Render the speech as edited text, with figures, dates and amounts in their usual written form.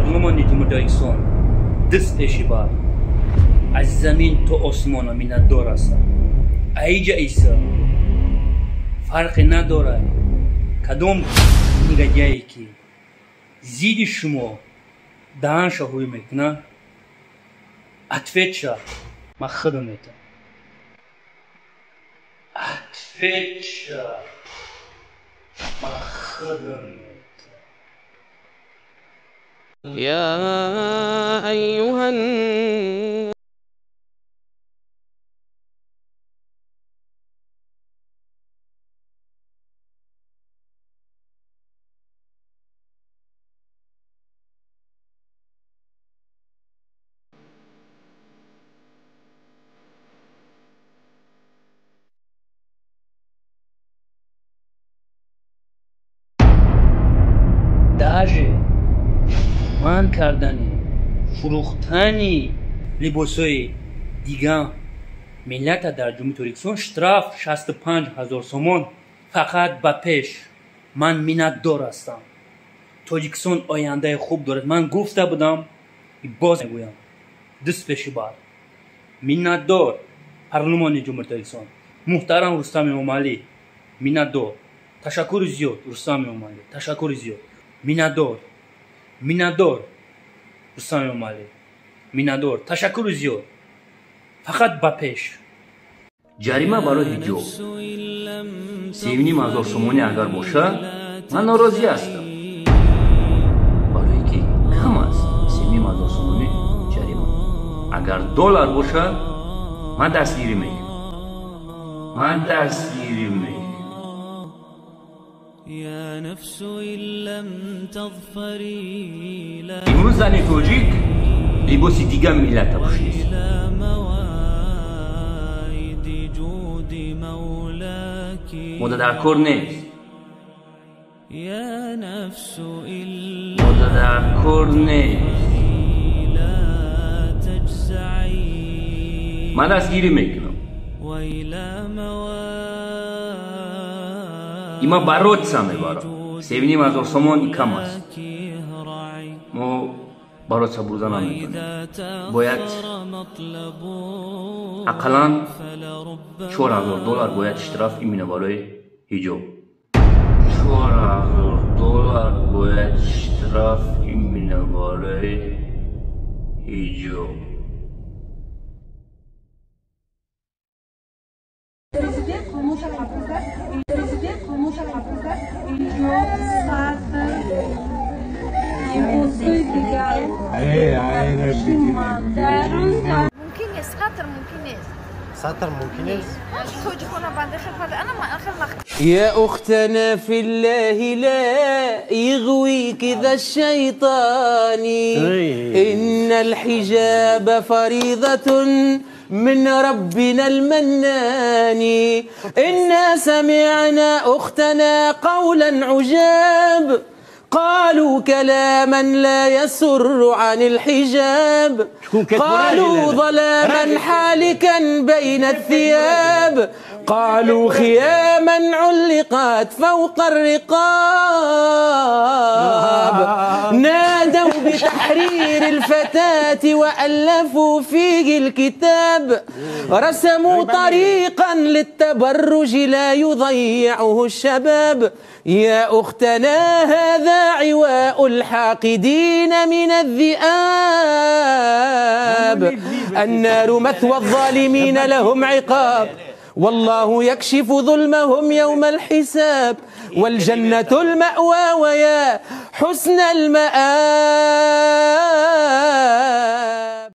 Парлумони Ҷумҳурии Тоҷикистон даст пеши бар, аз замин то осмона миннатдор ҳастам. Аиҷа иса фарқе надорад кадом негодяе ки зидди шумо даҳанша ҳуй мекунад, ответша ман худам метам. Ответша ман худам метам. يا أيها Даже манъ кардани фурӯхтани либосҳои дигар миллата дар Ҷумҳурии Тоҷикистон штраф 65 ҳазор сомон. Фақат ба пеш. Ман миннатдор ҳастам. Тоҷикистон ояндаи хуб дорад. Ман гуфта будам, боз мегӯям, даст пеши бар. Миннатдор парлумони Ҷумҳурии Тоҷикистон, муҳтарам Рустам Эмомалӣ, миннатдор. Ташаккури зиёд, Рустам Эмомалӣ, ташаккури зиёд. Миннатдор, миннатдор, Рустам Эмомалӣ, миннатдор. Ташаккури зиёд. Фақат ба пеш. Ҷарима барои ҳиҷоб 3,5 ҳазор сомонӣ агар бошад, ман норозӣ ҳастам, барое ки кам аст 3,5 ҳазор сомонӣ ҷарима. Агар доллар бошад, ман дастгирӣ мекунам, ман дастгирӣ мекунам. Имрӯз зани тоҷик либоси дигар миллата пӯшист. Мода дар кор нест, мода дар кор нест. Ман дастгирӣ мекунам. Има бороться мебарам. 3,5 ҳазор сомон кам аст. Мо бороться бурда наметавонем. Бояд ақаллан 4 ҳазор доллар бояд штраф именно барои ҳиҷоб. 4 ҳазор доллар бояд штраф именно барои ҳиҷоб. Президент қонунша қабул кард, президент қонунша қабул кард, ҳиҷоб, сатр, либосҳои дигар. Мумкин нест, сатр мумкин нест. Сатр мумкин нест. Тоҷикона банда хел парда, ана ман хел махт. يا أختنا في الله لا يغويك ذا الشيطان، إن الحجاب فريضة من ربنا المنان. إنا سمعنا أختنا قولا عجاب، قالوا كلاما لا يسر عن الحجاب، قالوا ظلاما حالكا بين الثياب، قالوا خياما علقت فوق الرقاب، نادوا بتحرير الفتاة وألفوا فيه الكتاب، رسموا طريقا للتبرج لا يضيعه الشباب. يا أختنا هذا عواء الحاقدين من الذئاب، النار مثوى الظالمين لهم عقاب، والله يكشف ظلمهم يوم الحساب، والجنة المأوى ويا حسن المآب.